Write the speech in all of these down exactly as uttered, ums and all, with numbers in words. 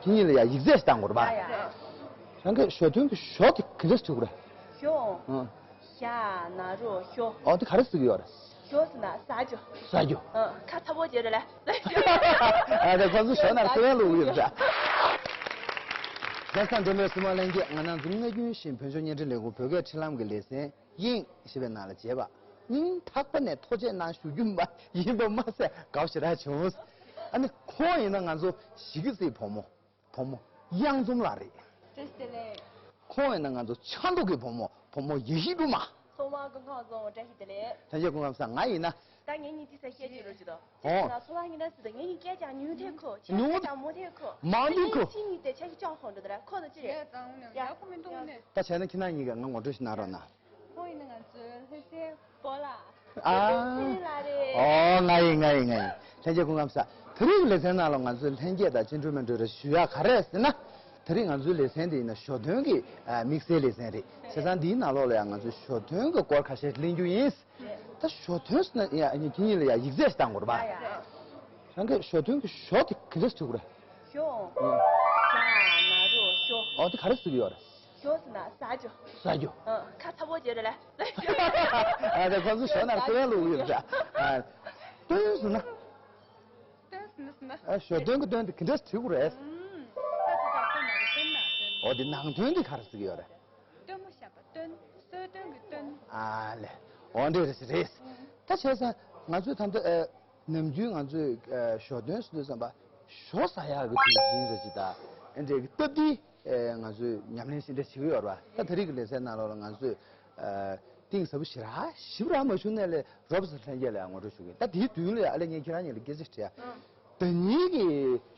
དེ་གཉིས་ལ་ཡ་ཡིག་ཚད་ཞིག་བཏང་དགོས་རེད་པ། ཡ་ཡ། རང་གི་ཞོ་སྟོན་གྱི་ཞོ་དེ་ག་འདྲས་བྲིས་དགོས་རེད། ཞོ། ཨང་། ཞ་ན་རོ་ཞོ། ཨོ་དེ་ག་རེ་ཟེར་གྱི་ཡོད་རེད། ཞོ་ཟེར་ན་ཟ་རྒྱུ། ཟ་རྒྱུ། ཨང་། ཁ་ཚ་པོ་བྱས་རེད་ལ། ཨ་ད་ཁོ་ཚོ་ཞོ་ནར་ཟ་རྒྱུ། ལུག་ཡོད་ད། བཟའ་ཚང་འབྲེལ་མོལ་སྲིད་དབང་ལྷན་རྒྱས། ང་ནང་འཛོམས་ན་རྒྱུན་བཞིན་བོད་ལྗོངས་བརྙན་འཕྲིན་ལས་ཁུངས་བོད་སྐད་འཕྲིན་ལམ་གྱི་ལེ་ཚན་དབྱིངས་ཞེས་པའི་ནང་ལ་མཇལ་བ། སྙིང་ཐག་པ་ནས་ཐུགས་རྗེ་གནང་ཞུ་རྒྱུ་མ་ཡིན་པ་མ་ཟད་དགའ་པོ་ཞེ་དྲག་བྱུང་། ཨ་ནི་ཁོང་ཡིན་ན་ང་ཚོ་གཞིས་ཀ་རྩེའི་བུ་མོ། བུ་མོ་གཡང་འཛོམས་ལགས་རེད། བཀྲ་ཤིས་བདེ་ལེགས། ཁོང་ཡིན་ན་ང་ཚོ་ཆབ་མདོ་གི་བུ་མོ། བུ་མོ་ཡེ་ཤེས་སྒྲོལ་མ། སོ་མ་སྐུ་ཁམས་བཟང་། བཀྲ་ཤིས་བདེ་ལེགས། ལྷན་རྒྱས་སྐུ་ཁམས་བཟང་། ང་ཡིན་ན། ད་ངེད་གཉིས་དེ་ས་སྐད་ཅིག་རོ་ཅི་དང་། ཨོ། ང་སོ་མ་ངེད་ན་སི་ད་ངེད་གཉིས་སྐད་ཀྱང་ཉུང་ཐེ་ཁོ། ཁྱེད་ཉུང་སྐད་ཀྱང་མོ་ཐེ་ཁོ། མང་ཐེ་ཁོ། ཁྱེད་གཉིས་དེ་ཆ་ཞིག་ཅང་ཧོང་འགྲོ་ད་ར་ཁོ་ད་ཅི་རེད། ཡ་ད་ངུ་ནས་ཡ་ཁོ་མི་འདུག་ནས། ད་བྱས་ན་ཁྱེད་རང་གཉིས་ཀ་ང་ངོ་སྤྲོད་ཞིག་གནང་རོགས་གནང་། ཁོང་ཡིན་ན་ང་ཚོའི་ལྷ་སའི་སྤོ་ལགས། ཨ། ལྷ་སའི་ལགས་རེད། ཨོ་ང་ཡིན་ང་ཡིན་ང་ཡིན། ལྷན་རྒྱས་སྐུ་ཁམས་བཟང་། ད་རེས་ཀྱི་ལེ་ཚན་ནང་ལ་ང་ཚོས་ལྷན་རྒྱས་དང་ཅི་འགྲོ་མི་འགྲོ་རེ་ཞུ་ཡག་ག་རེ་ཟེར་ན། ད་རེས་ང་ཚོའི་ལེ་ཚན་འདི་ཡིན་ན་ཞོ་སྟོན་གྱི་ཨ་དམིགས་བསལ་ལེ་ཚན་རེད། བྱས་ཙང་འདིའི་ནང་ལོགས་ལ་ཡང་ང་ཚོས་ཞོ་སྟོན་གྱི་སྐོར་ཁ་ཤས་གླེང་རྒྱུ་ཡིན། ད་ཞོ་སྟོན་ཟེར་ན་ཡ་ཁྱེད་གཉིས་ལ་ཡ་ཡིག་ཚད་ཞིག་བཏང་དགོས་རེད་པ། ཡ་ཡ། རང་གི་ཞོ་སྟོན་གྱི་ཞོ་དེ་ག་འདྲས་བྲིས་དགོས་རེད། ཞོ། ཨོ། ཞ་ན་རོ་ཞོ། ཨོ་དེ་ག་རེ་ཟེར་གྱི་ཡོད་རེད། ཞོ་ཟེར་ན་ཟ་རྒྱུ། ཟ་རྒྱུ། ཨ་ཁ་ཚ་པོ་བྱས་རེད་ལ། ཨ་ད་ཁོ་ཚོ་ཞོ་ནར་སྟོན་ལུགས་ཡོད་ད། ཨ་སྟོན་ཟེར་ན། སྟོན་ཟེར་ན་ཟེར་ན། ཨ་ཞོ་སྟོན་གྱི་སྟོན་དེ་ག་འདྲས་བྲིས་དགོས་རེད། ཨུམ། ས་ས་ས་སྟོན་ན་རེད་སྟོན་ན་སྟོན། ཨོ་དེ་ནང་དོན་དེ་ག་རེ་ཟེར་གྱི་ཡོད་རེད། སྟོན་མོ་བཤམས་པ་སྟོན། སོ་སྟོན་གྱི་སྟོན། ཨ་ལེ། འོ་འདྲ་རེད་རེད། ད་བྱས་ཙང་ང་ཚོས་ད་ལྟ་ཨ་ནམ་རྒྱུན་ང་ཚོས་ཨ་ཞོ་སྟོན་ཟེར་དུས་ཙམ་པ་ཞོ་ཟ་ཡག་གི་དུས་ཡིན་ཟེར་གྱི་ད་ཨ་འདྲའི་གི་སྟབས་བདེའི་ཨ་ང་ཚོས་ཉམས་ལེན་ཞིག་འདྲ་བྱེད་ཀྱི་ཡོད་རེད་བ། ད་ད་རེས་ཀྱི་ལེ་ཚན་ནང་ལོགས་ལ་ང་ཚོས་ཨ་གཏིང་ཟབ་པོ་ཞེ་དྲག་ཞིབ་ར་མ་ཞུ་ནས་ལས་རོབ་ཙམ་ལྷན་རྒྱས་ལ་ཡང་ངོ་སྤྲོད་ཞུ་གི་ཡིན། ད་དེའི་མདུན་ལ་ཡང་ཨ་ལེ་ངས་ཁྱེད་རང་གཉིས་ལ་སྐད་ཆ་དྲིས་ཡ། ཨང་། ཟླ་ཉིན་གྱི་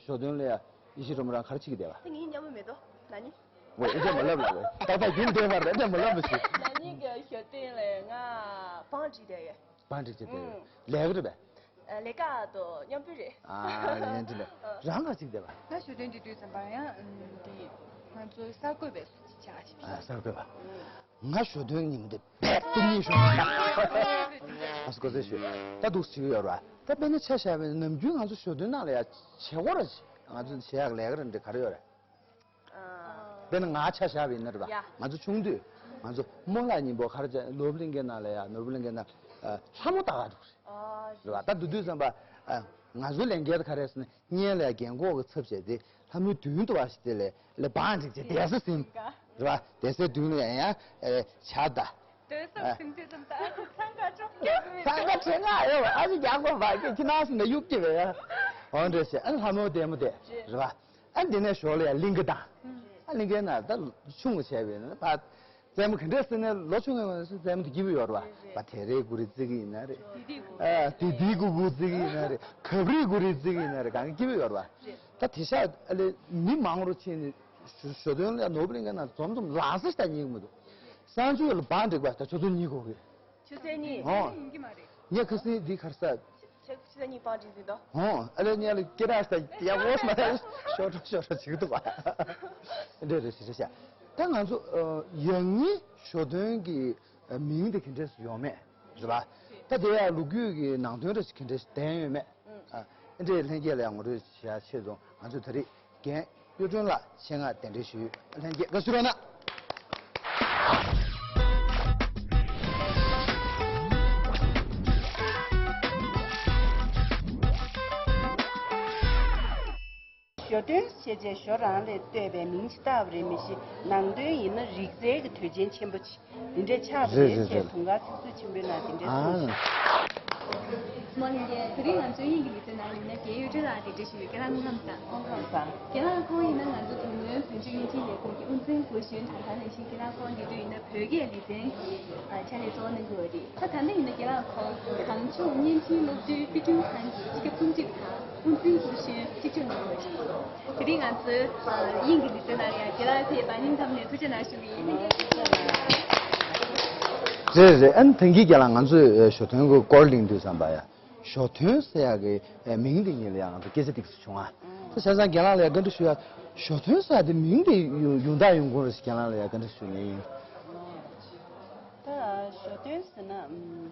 ཞོ་སྟོན་ལ་ཡང་ཡེ་ཤེས་སྒྲོལ་མ་རང་ག་རེ་བྱེད་ཀྱི་བསྡད་པ། ད་ངའི་མཉམ་པོ་མེད་དོ། ན་ནི། ཝེ་ཨེ་འདྲ་མ་ལབ་ལ་ཝེ། ཏག་ཏག་རྒྱུན་ལྡན་པར་ཨེ་འདྲ་མ་ལབ་མི་ཤེས། ན་ནིང་གི་ཞོ་སྟོན་ལ་ང་བང་སྒྲིག་བསྡད་ཡོད། བང་སྒྲིག་བྱས་བསྡད་ཡོད། ཨུམ། ལས་ཀ་རེད་པས། ཨ་ལས་ཀ་དང་མཉམ་སྤུན་རེད། ཨ་ལས་འདི་ལས། རང་ག་ཅིག་བསྡད་པ། ང་ཞོ་སྟོན་འདི་དུས་ཙམ་པར་ཡང་འདི་ང་ཚོའི་གསར་འགོད་པའི་བྱ་བ་ཞིག་ཨ་གསར་འགོད་པ། ང་ཞོ་སྟོན་ཉིན་མོ་འདི་རྦད་དེ་སྙིང་ཤོར་སོང་། ཨ་སྐུ་ཚེ་ཞུ། ད་འདུག་ཟེར་གྱི་ཡོད་རེད་པ། ད་དཔེར་ན་ཆ་བཞག་པ་ཡིན་ན་ནམ་རྒྱུན་ང་ཚོ་ཞོ་སྟོན་ནང་ལ་ཡ་བྱེད་སྒོ་ར་ང་ཚོ་བྱེད་ཡག་ལས་ཀ་ར་འདི་ག་རེ་ཡོད་རེད། དཔེར་ན་ང་ཆ་བཞག་པ་ཡིན་ན་རེད་པ། ཡ། ང་ཚོ་ཆུང་དུས་ང་ཚོ་རྨོ་ལགས་གཉིས་པོ་ག་རེ་བྱས། ནོར་བུ་གླིང་ཁའི་ནང་ལ་ཡ་ནོར་བུ་གླིང་ཁའི་ནང་ལྷ་མོ་ལྟ་ག་འགྲོ་གི་རེད། རེད་པ། ད་དེ་དུས་ཙམ་པ་ང་ཚོའི་ལས་འགན་ག་རེ་ཟེར་ན་སྔོན་ལ་ཡ་རྒན་གོག་གི་ཚབ་བྱས་ཏེ་ལྷ་མོའི་མདུན་དུ་བ་ཞིག་དེ་ལས་ལས་བང་སྒྲིག་བྱས་བསྡད་ས་ཟིན། རེད་པ། བསྡད་སའི་མདུན་ལ་ཡ་ཡ་ཨེ་ཇ་ད། སྟོན་སོགས་ཨ། ཁྱིམ་མཚེས་ཙམ་དང་འཚང་ཁ་ཅོག་ཀྱོག་གི་མི། འཚང་ཁ་ཁྲེལ་ང་ཨེ་བ་ཨ་ཅེ་རྒྱག་གོ་བ་ཀྱེ་ཁྱི་ནང་སུ་ན་གཡུག་ཀྱི་བས་ཡ། འོ་འདྲ་བྱས་ཨ་ལྷ་མོ་ལྡེ་མོ་དེ་རེད་པ། ཨ་འདི་ནས་ཞོར་ལ་ཡ་གླིང་ག་དང་། ཨ་གླིང་གའི་ནང་ད་ཆུང་བ་བྱས་པས་ན་ཕ། རྩེད་མོ་ག་འདྲས་ཟེར་ནས་ལོ་ཆུང་ངའི་ངོས་སུ་རྩེད་མོ་དེ་སྐྱིད་པོ་ཡོད་རེད་པ། ཕ་དེ་རེས་གུ་རེ་རྩེ་གི་ཡིན་ན་རེད། ཨ་དེ་དེ་གུ་གུ་རྩེ་གི་ཡིན་ན་རེད། གབ་རེས་གུ་རེ་རྩེ་གི་ཡིན་ན་རེད། གང་གི་སྐྱིད་པོ་ཡོད་རེད་པ། ད་དེ་ཤ་ཨ་ལེ་མི་མང་རུ་ཕྱིན་ནས་ཞོ་སྟོན་ལ་ནོར་བུ་གླིང་གའི་ནང་འཛོམས་འཛོམས་ལགས་སེ་ཞིག་ད་ཉན་གི་མི་འདུག་གསང་སྤྱོད་ལ་བང་སྒྲིག་པ་ད་ཆུ་ཚོད་གཉིས་གོ་གི། ཆུ་ཚོད་གཉིས། ཨོ། ཡིན་གྱི་མ་རེད། ངས་ཁ་སང་འདི་ག་རེ་ཟ། ཆུ་ཆུ་ཚོད་གཉིས་བང་སྒྲིག་ཟིན་ཏོ། ཨོ། ཨ་ལས་ངས་ལ་སྐེ་རགས་ཟ་ཡག་པོ་མ་རེད། ཤོར་འགྲོ་ཤོར་འགྲོ་བྱེད་ཀྱི་འདུག་པ། འདྲ་རེད་ཟེར་ཤག་ད་ང་ཚོ་ཡང་སྙིང་ཞོ་སྟོན་གྱི་མིང་དེ་ག་འདྲས་སུ་ཡོང་མེད་རེད་པ། ད་དེ་ཡང་ལོ་རྒྱུས་ཀྱི་ནང་དོན་རེ་ཞིག་ག་འདྲས་སུ་ལྡན་ཡོད་མེད། ཨ་འདྲའི་ལྷན་རྒྱས་ལ་ཡང་ངོ་སྤྲོད་བྱེད་ཡག་ཆེད་དུ་ང་ཚོས་ད་རེས་རྒན་གཡུ་སྒྲོན་ལགས་ཆེད་མངགས་གདན་འདྲེན་ཞུས། ལྷན་རྒྱས་དགའ་བསུ་རོགས་གནང་། ཞོ་སྟོན་ཞེས་བྱའི་ཞོ་རང་ལས་བཏོད་པའི་མིང་ཞིག་བཏགས་པ་རེད་མི་ཤེས། ནང་དོན་ཡིན་ན་རིག་རྩལ་གྱི་དོན་ཆེན་ཆེན་པོ་ཅིག་འདི་འདྲའི་ཆགས་པ་རེད། རེད་རེད་ཅེས་རེད། དུང་དཀར་ཚིག་མཛོད་ཆེན་པོའི་ནང་འདི་འདྲའི་གསུངས་ཤིང་། མོ་ལྷན་རྒྱས། དེ་རིང་ང་ཚོའི་དབྱིངས་ཀྱི་ལེ་ཚན་ནང་ཡིན་ན་རྒན་གཡུ་སྒྲོན་ལགས་གདན་འདྲེན་ཞུས་ཡོད། རྒན་ལགས་སྐུ་ཁམས་བཟང་། སྐུ་ཁམས་བཟང་། རྒན་ལགས་ཁོང་ཡིན་ན་ང་ཚོ་དོན་ལྔའི་བོད་བརྒྱུད་བརྙན་འཕྲིན་ལས་ཁུངས་ཀྱི་དབུ་འཛིན་སྐུ་གཞོན་དང་ད་ནང་བཞིན་རྒན་ལགས་ཁོང་འདི་དུས་ཡིན་ན་བོད་སྐད་ལེ་ཚན་གྱི་ཕྱག་ལས་གཙོ་བོ་གནང་གི་ཡོད་རེད། ད་ད་ལྟ་ཡིན་ན་རྒན་ལགས་ཁོང་གངས་ལྗོངས་བརྙན་འཕྲིན་སློབ་གྲྭའི་སྲིད་སྐྱོང་ཁང་གི་སྤྱི་ཁྱབ་རྩོམ་སྒྲིག་དང་དབུ་འཛིན་སྐུ་གཞོན་གཅིག་ལྕོགས་གནང་གི་ཡོད་རེད། དེ་རིང་ང་ཚོའི་དབྱིངས་ཀྱི་ལེ་ཚན་ནང་ཡང་རྒན་ལགས་ཕེབས་པར་སྙིང་ཐག་པ་ནས་ཐུགས་རྗེ་གནང་ཞུ་གི་ཡིན། རེད་རེད། ཨ་ནི་ཐེངས་འདིའི་རྒན་ལགས་ང་ཚོས་ཞོ་སྟོན་གྱི་སྐོར་གླེང་དུས་ཙམ་པ་ཡ་ཞོ་སྟོན་ཟེར་ཡག་གི་མིང་འདི་གཉིས་ལ་ཡང་ང་ཚོ་སྐད་ཆ་ཏོག་ཙམ་བྱུང་ང་། ད་བྱས་ཙང་རྒན་ལགས་ལ་ཡང་བཀའ་འདྲི་ཞུ་ཡ། ཞོ་སྟོན་ཟེར་ཡ་དེ་མིང་དེ་ཡོང་ཡོང་སྟངས་ཡོང་ཁུངས་རེ་ཞིག་རྒན་ལགས་ལ་ཡང་བཀའ་འདྲི་ཞུ་ནི་ཡིན། ད་ཞོ་སྟོན་ཟེར་ན། ཨམ།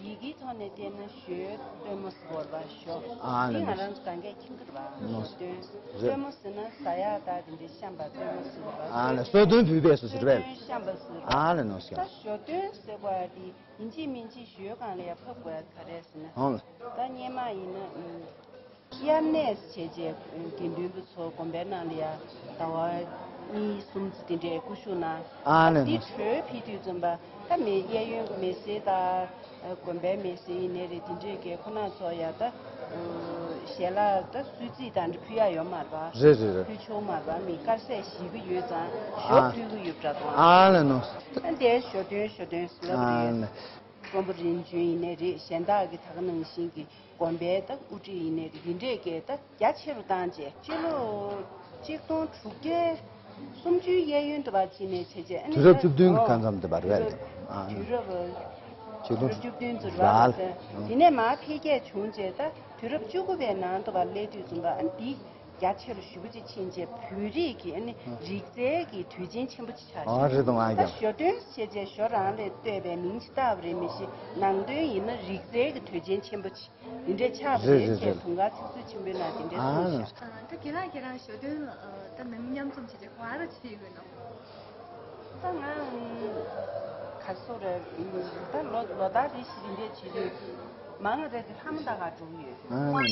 ཡི་གེའི་ཐོག་ནས་བལྟས་ན་ཞོ་སྟོན་མོ་ཟེར་བ་རེད་པ། ཞོ། ཨ་ལས། འདི་ང་རང་ཚོ་གང་གས་མཁྱེན་གྱི་རེད་པ། ཞོ་སྟོན། རེད། སྟོན་མོ་ཟེར་ན་ཟ་ཡག་དང་དེ་འདྲའི་བཤམས་པ་སྟོན་མོ་ཟེར་བ། ཨ་ལས། གསོལ་སྟོན་ཕུལ་བས་སུ་ཟེར་བས། གསོལ་སྟོན་བཤམས་པ་ཟེར་བ། ཨ་ལས། ནོར་ཞག་ད་ཞོ་སྟོན་ཟེར་བ་འདི་ཡིན་གཅིག་མིན་གཅིག་ཞོའི་སྒང་ལ་ཡར་ཕབ་དགོས་ཡག་ག་རེ་ཟེར་ན། ཨོ་ལས། ད་སྔོན་མ་ཡིན་ན། ཨུམ། དབྱར་གནས་བྱས་རྗེས་དགེ་འདུན་པ་ཚོ་དགོན་པའི་ནང་ལ་ཡ་ཟླ་བ་གཉིས་གསུམ་ཙམ་དེ་འདྲའི་སྐུ་བཞུགས་གནང་། ཨ་ནི། འདི་བྲོས་ཕེབས་དུས་ཙམ་པ་ད་མི་གཡས་གཡོན་གྱི་མི་སེར་དང་དགོན་པའི་མི་སེར་ཡིན་ནའི་རེད། དེ་འདྲས་ཀྱི་ཁོ་ན་ཚོ་ཡ་ད་ཞལ་ལག་ད་གསོལ་ཚིགས་དང་འདྲ་ཕུལ་ཡག་ཡོད་མ་རེད་པ། རེད་རེད་རེད། ཕུལ་ཆོག་མ་རེད་པ། མི་དཀར་ཟས་ཞེད་ཀྱི་ཡོད་ཙང་ཞོ་ཨ། ཕུལ་གྱི་ཡོད་པ་འདྲ་འདུག་ཨ་ལས། ནོར། ད་འདིར་ཞོ་སྟོན་ཞོ་སྟོན་ཟེར་ལབ་ཨ་རེད། ལས། དཔོན་པོ་རིམ་བྱོན་ཡིན་ནའི་རེད། གཞན་དག་གི་ད་ག་ནང་བཞིན་གྱི་དགོན་པའི་ད་དབུ་ཁྲིད་ཡིན་ནའི་རེད། འདི་འདྲས་ཀྱི་ད་རྒྱ་ཆེ་རུ་བཏང་རྗེས་སྤྱི་ལོ་ཆིག་སྟོང་དྲུག་བརྒྱ་སུམ་ཅུའི་གཡས་གཡོན་དུ་བ་ཕྱིན་ནས་བྱས་རྗེས་ཨ་ནི། དུས་རབས་བཅུ་བདུན་གྱི་ཨོ། སྐབས་མཚམས་དུ་བར་བས། དུས་རབས། ཨ། ཆིག་སྟོང་བཅུ་བདུན་ཙམ་ར་ར། དེ་ནས་མར་འཕེལ་རྒྱས་བྱུང་རྗེས་ད་དུས་རབས་བཅུ་དགུ་པའི་ནང་དུ་བ་སླེབས་དུས་ཙམ་པ་ཨ་ནི་འདི་རྒྱ་ཆེ་རུ་ཞེ་པོ་ཅིག་ཕྱིན་རྗེས་བོད་རིགས་ཀྱི་ཨ་ནི་ཨ། རིག་རྩལ་གྱི་དུས་ཆེན་ཆེན་པོ་ཅིག་ཆགས་ཨ། ཤག་རེད་འདུག་ཨ། ད་རྒྱ། ཞོ་སྟོན་བྱས་རྗེས་ཞོ་རང་ལས་བཏོད་པའི་མིང་ཅིག་བཏགས་པ་རེད། མི་ཤེས། ནང་དོན་ཡིན་ན་རིག་རྩལ་གྱི་དུས་ཆེན་ཆེན་པོ་ཅིག་འདི་འདྲའི་ཆགས་པ་རེད། རེད་རེད་ཅེས་རེད། དུང་དཀར་ཚིག་མཛོད་ཆེན་པོའི་ནང་འདི་འདྲའི་ཨ། གསུངས་ཤག་ད་ཁྱེད་རང་ཁྱེད་རང་ཞོ་སྟོན་ལ་ད་ནང་མི་མཉམ་འཛོམས་བྱས་རྗེས་ག་རེ་བྱེད་ཀྱི་ཡོད་ན། ད་ང་ག་སོ་རེད། ད་ལོ་ལོ་ལྟར་རེ་བཞིན་འདི་འདྲས་བྱེད་དུས་མང་རེད་དེ་ལྷ་མོ་ད་ག་འགྲོ་གི་ཡོད། ཨ་ནི།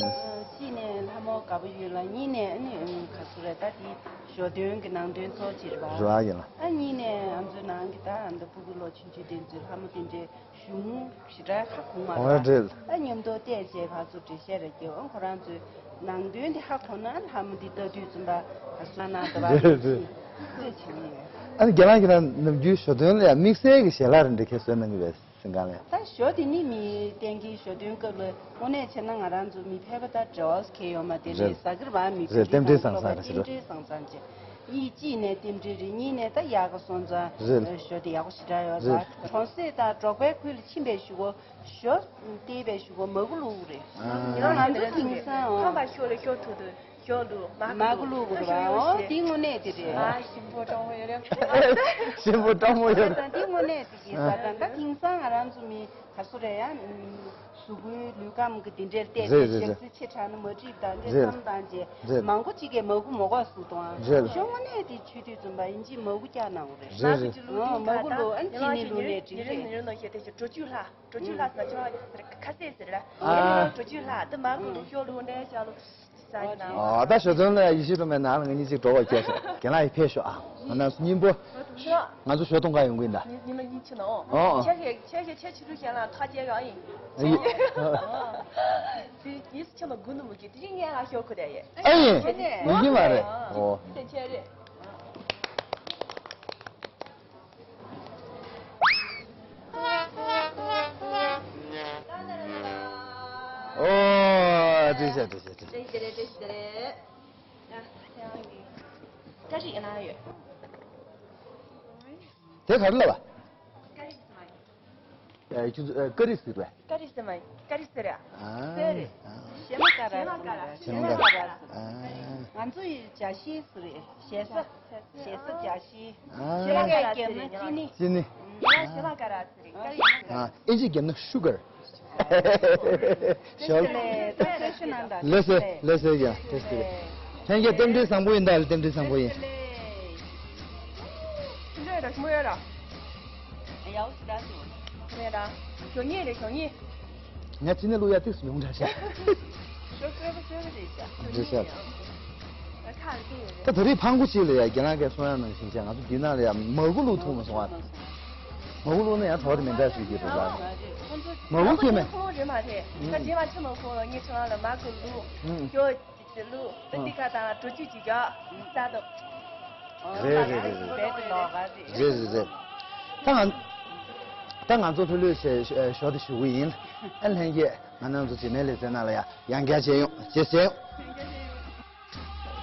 གཅིག་ནས་ལྷ་མོ་དགའ་པོ་ཡོད་ལ། གཉིས་ནས་ཨ་ནི་ག་སོ་རེད། ད་དེ་ཞོ་སྟོན་གྱི་ནང་དོན་གཙོ་ཆེ་རེད་པ། རེད་པ་ཡིན་ལ། ད་གཉིས་ནས་ང་ཚོའི་ནང་གི་ད་ཨ་ད་ཕྲུ་གུ་ལོ་ཆུང་ཆུང་དེ་ཚོའི་ལྷ་མོ་དེ་འདྲའི་གཞུང་ཞེ་དྲག་ཧ་གོ་མ་ཨོ་རེད། རེད། ད་མཉམ་དུ་བལྟས་རྗེས་ཕར་ཚུར་འགྲེལ་བཤད་རེ་རྒྱབ། ཨང་ཁོ་རང་ཚོའི་ནང་དོན་དེ་ཧ་གོ་ན་ལྷ་མོ་འདི་ལྟ་དུས་ཙམ་པ་ཨ་སོ་ན་ད་བ་རེད་རེད། ཅིག་ལྟོས་བྱེད་ཀྱི་ཡོད། ཨ་ནི་རྒན་ལགས་ཀྱིས་ད་ནམ་རྒྱུན་ཞོ་སྟོན་ལ་ཡང་དམིགས་བསལ་གྱི་ཞལ་ལག་རེ་འདྲ་ཁྱེད་བཟོས་གནང་གི་རེད་སེམས་ཁང་ལ་ཡང་། ད་ཞོ་དེ་ནི་མི་གཏན་འཁེལ་ཞོ་སྟོན་སྐབས་ལ་དངོས་གནས་བྱས་ན་ང་རང་ཚོ་མི་ཕལ་པ་དང་འབྲེལ་བ་གང་ཡང་ཡོད་མ་རེད། རེད། ཟ་གི་རེད་པ། མི་རེད། རྟེན་འབྲེལ་བཟང་ས་རེད། རྟེན་འབྲེལ་བཟང་ཙམ་ཅིག་གཉིས། གཅིག་ནས་རྟེན་འབྲེལ་རེད། གཉིས་ནས་ད་ཡག་ག་སོང་ཙང་རེད། ཞོ་དེ་ཡག་པོ་ཞེ་དྲག་ཡོད། རེད། ད་གྲོང་གསེབ་དང་འབྲོག་པའི་ཁུལ་ལ་ཕྱིན་པའི་གཞུག་གུ་ཞོ་སྟེར་བའི་གཞུག་གུ་མ་གུ་བླུགས་རེད། ཨ། ཡང་ང་ཚོ་དེང་སང་ཁམས་པ་ཤོག་ལ་ཤོག་ཐུག་ཏུ་ཞོ་བླུགས་མ་གུ་བླུགས་རེད་པ། ཨོ་དེ་དངོས་གནས་དེ་རེད། ཨ་ཞིམ་པོ་སྤྲང་པོ་ཡོད་རེད། ཞིམ་པོ་སྤྲང་པོ་ཡོད་རེད། ད་དེ་དངོས་གནས་དེ་གི་ས་ད་ད་དེང་སང་ང་རང་ཚོ་མི་ག་སོ་རེད་ཡ། གཟུགས་པོའི་ལུས་ཁམས་ཀྱི་དེ་འདྲའི་བལྟས་རེད་ཏེ་རེད་ཞག་རེད། རྩི་ཆེ་དྲགས་ན་མ་འགྲིག་དང་འདྲའི་རེད། བསམ་བཏང་རྗེས་རེད། མང་པོ་གཅིག་གིས་མ་གུ་མ་གོ་བཟོ་གཏོང་། རེད། ཞོ་དངོས་གནས་དེ་མཆོད་དུས་ཙམ་པ་ཡིན་གཅིག་མ་གུ་བཀྱག་གནང་དགོས་རེད། རེད་རེད། ཨོ་མ་གུ་བླུགས། ཨ་ནི་གཅིག་ནི་བླུགས་ནས་འགྲིག་རེད། ཉི་རེ་ནང་བཤད་དེ་ཞིག་གྲོ་ཆུ་ལྷག་གྲོ་ཆུ་ལྷག་ཟེར་ན་ཁ་ཟས་ཟེར་ལ། ཨ། གྲོ་ཆུ་ལྷག་དེ་མ་གུ་བླུགས། ཞོ་བླུགས་ནས་ཞོ་བླུགས་ཟ་ཡིན་ན། ཨ་ད་ཞོ་སྟོན་ལ་ཡ་ཡེ་ཤེས་སྒྲོལ་མའི་ནང་ལ་ང་གཉིས་གཅིག་འགྲོ་བ་སྐྱེལ་ཤོག་རྒན་ལགས་ཡི་ཕེབས་ཤོག་ཨ་ང་རང་ཚོ་སྙིང་པོ། ང་ཚོ་ཞོ་གཏོང་ག་ཡོང་གི་ཡིན་ད། ཉི་མ་གཉིས་ཕྱིན་ནོ། ཨོ་ཨོ། ཁྱེད་ཁྱེད་ཁྱེད་ཁྱེད་ཕྱི་རུ་གཞན་ལ་ཐག་བཅད་ག་ཡིན། ཨ་ཡེ། དེ་ཡིས་ཁྱེད་ལ་དགུ་ནུ་མུ་གི་དེ་རིང་ངས་ལ་ཞོ་ཁུ་དེ་ཡེ། ཨ་ཡེ། ཡིན་གྱི་མ་རེད། ཨོ། དེ་ཁྱེད་རེད། ཨོ། བཀྲ་ཤིས་བདེ་ལེགས། བཀྲ་ཤིས་བདེ་ལེགས། བཀྲ་ཤིས་བདེ་ལེགས། ཡ་ཡ་ཡ། བཀྲ་ཤིས་ཡིན་ན་ཡོད། དེ་ག་རེ་ལབ་པ། ཀ་རི་ཟེར་མ་ཡིན། ཨེ་ཁྱོད་ཚོ་ཨེ་ཀ་རི་ཟེར་བས། ཀ་རི་ཟེར་མ་ཡིན། ཀ་རི་ཟེར་ཡ། ཨ། ཟེར་རེད། ཨ། ཞེ་མ་ཀ་ར་ཟེར་མ་ཀ་ར། ཞེ་མ་ཀ་ར། ཨ། ང་ཚོ་ཡི་ཇ་ཤི་ཟེར་རེད། ཞེ་ས། ཞེ་ས་ཇ་ཤི། ཨ། ཞེ་མ་ཀ་ར་ཟེར་རེད། ཅི་ནི། ཅི་ནི། ང་ཞེ་མ་ཀ་ར་ཟེར་རེད། ཀ་རི་ཟེར། ཨ། ཨིན་ཇི་རྒྱབ་ན་ཤུ་གར། ཞོ། ལེ་ད་བཀྲ་ཤིས་གནང་དང་། ལེ་སེ་ལེ་སེ་ཡ་བཀྲ་ཤིས་བདེ་ལེགས། ལྷན་རྒྱས་རྟེན་འབྲེལ་བཟང་པོ་ཡིན་ད། རྟེན་འབྲེལ་བཟང་པོ་ཡིན། ལེ་སེ་ལེ། ཞིམ་རེད་ར་ཞིམ་རེད་ར། ཡག་པོ་ཞེ་དྲག་འདུག་ཞིམ་རེད་ར། ཞོ་རྙིང་རེད་ཞོ་རྙིང་། ང་ཅི་ནས་བླུག་ཡ་ཏིག་སུ་ཡོང་འདྲ་ཤག་ཞོ་སོས་པ་སོས་པ་རེད་ཤག་རེད་ཤག་ཁ་ལ་སྐྱེ་ཡོད་རེད། ད་ད་རེས་ཕང་གུ་ཅིག་ལ་ཡ་རྒན་ལགས་ཀྱིས་གསུང་ཡ་ནང་བཞིན་བྱས་ང་ཚོ་འདི་ནང་ལ་ཡ་མ་གུ་བླུག་ཐུབ་མ་སོང་ཨ། མ་གུ་བླུགས་ན་ཡང་གྲོགས་དེ་མི་འདྲ་ཞིག་གི་རེད་ལ། མ་གུ་ཁྱེད་མེད། ཁོང་རེད་མ་རེད། ད་རྗེས་མ་ཁྱེད་མ་ཁོང་ལ་ངས་ཁྱེད་རང་ལ་མ་གུ་བླུགས། ཞོ་ཅིག་བླུགས། ད་འདི་ག་དང་གྲོ་ཆུ་ཅིག་རྒྱག་ས་དང་། རེད་རེད་རེད་རེད། རེད་རེད་རེད། ད་ང་ད་ང་ཚོ་ལྷོད་ལྷོད་བྱས་ཞོ་དེ་ཞུ་གི་ཡིན། ཨ་ལྷན་རྒྱས་ང་རང་ཚོ་རྗེས་མའི་ལེ་ཚན་ནང་ལ་ཡ་ཡང་བསྐྱར་མཇལ་ཡོང་། རྗེས་མཇལ་ཡོང་།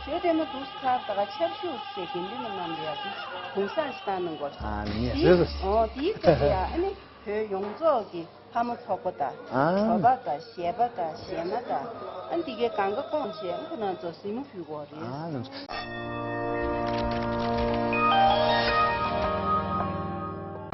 ཞོ་ལྟད་མོ་འདུག་ཚར་ད་ག་ཆར་ཞུགས་ཟེར་དགེ་འདུན་པ་རྣམས་ལ་ཡ་དེ་གུང་སེང་ཞིག་བཏང་གནང་དགོས། ཨ་ནི་དེ་རེད་རེད། ཨོ་དེའི་སྐབས་ལ་ཡ་ཨ་ནི་བོད་ཡོངས་རྫོགས་ཀྱི་ལྷ་མོ་ཚོགས་པ་དང་ཨ་གྲོགས་པ་དང་གཞས་པ་དང་གཞས་མ་དང་ཨ་འདི་གའི་གང་ག་སྐོང་བྱས་ཨ་ཁོ་རང་ཚོ་གཟིགས་མོ་ཕུལ་དགོས་རེད། ཨ་ལོ།